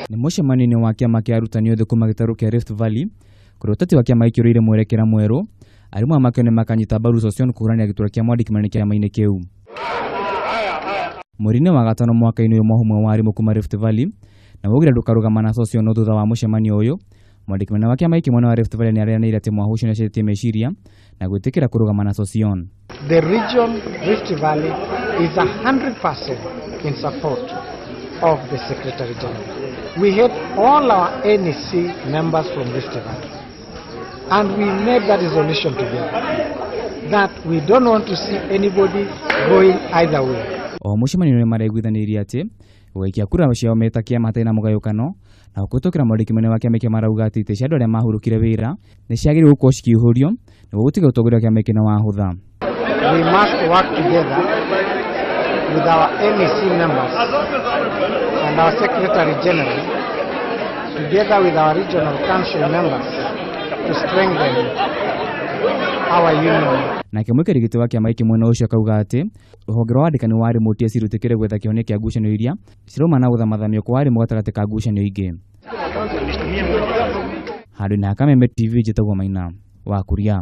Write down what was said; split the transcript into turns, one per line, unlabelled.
Nĩ mũcemanio-inĩ wa kĩama kĩa arutani othe kuma gĩtarũ kĩa Rift Valley kũrĩa ũteti wa kĩama gĩkĩ ũrĩire mwerekera mwerũ, arimũ aya makĩo nĩ makanyita mbaru Sossion kũhũranĩra gĩturwa kĩa mwandĩki mũnene kĩama-inĩ kĩu. Mweri-inĩ wa gatano mwaka-inĩ ũyũ, mwahũ wa arimũ kuma Rift Valley na waugire ndũkarũgama na Sossion, no thutha wa mũcemanio ũyũ, mwandĩki mũnene wa kĩama gĩkĩ mwena wa Rift Valley nĩ areranĩire atĩ mwahũ ũcio nĩacenjetie meciria na gwĩtĩkĩra kũrũgama na Sossion.
The region Rift Valley is 100% in support of the Secretary General. We had all our NEC members from Rift Valley, and we made that resolution together that we don't want to see anybody going either way.
O mũcemanio nĩ maraiguithanĩirie atĩ gũgaikia kura ciao meta kĩama hatarĩ na mũgayũkano, na kũhĩtũkĩra mwandĩki mũnene wa kĩama kĩo marauga atĩ itĩ cia andũ arĩa mahurũkire wĩra nĩ ciagĩrĩirwo gũkorwo cikĩihũrio nĩguo gũtiga ũtongoria wa kĩama gĩkĩ nĩ wahũtha.
We must work together with our NEC members and our Secretary General, together with our regional council members, to strengthen our union.
Nake mũikari gĩtĩ wa kĩama gĩkĩ mwena ũcio akauga atĩ rũhonge rwa wandĩkani wa arimũ TSC rwĩtĩkĩre gwetha kĩhonia kĩa ngucanio iria cirauma na gũthamathamio kwa arimũ gatagatĩ ka ngucanio ingĩ. Handũ-inĩ ha Kameme TV, njĩtagwo Maina wa Kuria.